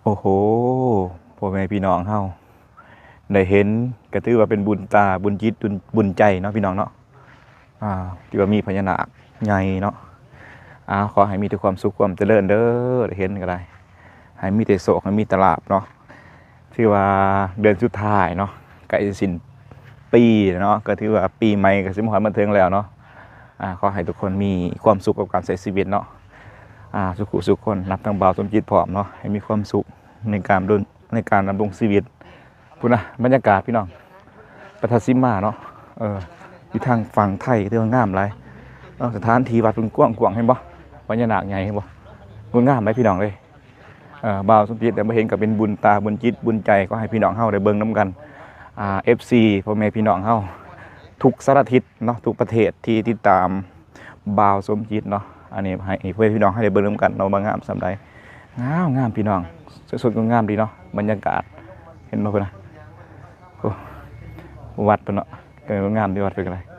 ໂອ້ໂຫ ພໍ່ແມ່ພີ່ນ້ອງເຮົາໄດ້ເຫັນ ກໍຖືວ່າເປັນບຸນຕາ ບຸນຈິດ ບຸນ ບຸນໃຈເນາະພີ່ນ້ອງເນາະ. ອ່າ ທີ່ວ່າມີພະຍານາກໃຫຍ່ເນາະ. ອ່າ ຂໍໃຫ້ມີແຕ່ຄວາມສຸກຄວາມຈະເລີນເດີ ໄດ້ເຫັນກໍໄດ້ ໃຫ້ມີແຕ່ໂຊກ ໃຫ້ມີແຕ່ລາບເນາະ. ຖືວ່າເດືອນສຸດທ້າຍເນາະ ໃກ້ຊິ້ນປີແລ້ວເນາະ ກໍຖືວ່າປີໃໝ່ກໍຊິມາຮອດມາເຖິງແລ້ວເນາະ. ອ່າ ຂໍໃຫ້ທຸກຄົນມີຄວາມສຸກກັບການໃຊ້ຊີວິດເນາະ. ອ່າ ສຸຂູສຸຄົນ ນັບທັງບ່າວສົມຈິດພ້ອມເນາະ ໃຫ້ມີຄວາມສຸກໃນການ ໃນການດຳລົງຊີວິດ. ພຸ້ນນະ ບັນຍາກາດພີ່ນ້ອງ ປະທັດສິມາເນາະ. ເອີ ຢູ່ທາງຝັ່ງໄທຖືວ່າງາມຫຼາຍເນາະ. ສະຖານທີ່ວັດເພິ່ນກວ້າງໆ ເຫັນບໍ່? ພະຍານາກໃຫຍ່ເຫັນບໍ່? ງາມຫຼາຍພີ່ນ້ອງເອີຍ. ເອີ ບ່າວສົມຈິດໄດ້ມາເຫັນກໍເປັນບຸນຕາ ບຸນຈິດ ບຸນໃຈ. ຂໍໃຫ້ພີ່ນ້ອງເຮົາໄດ້ເບິ່ງນຳກັນ ອ່າ ເອັຟຊີ ພໍ່ແມ່ພີ່ນ້ອງເຮົາ ທຸກສາລະທິດເນາະ ທຸກປະເທດທີ່ຕິດຕາມບ່າວສົມຈິດເນາະ. ອັນນີ້ໃຫ້ພໍ່ແມ່ພີ່ນ້ອງເຮົາໄດ້ເບິ່ງນຳກັນເນາະ ວ່າງາມສ່ຳໃດ. ງາມ ງາມພີ່ນ້ອງ ສົດໆ ກໍງາມດີເນາະ ບັນຍາກາດ. ເຫັນບໍ່ພຸ້ນນະ? ໂອ້ ວັດເພິ່ນເນາະ ກໍງາມດີ ວັດເພິ່ນກໍໄດ້.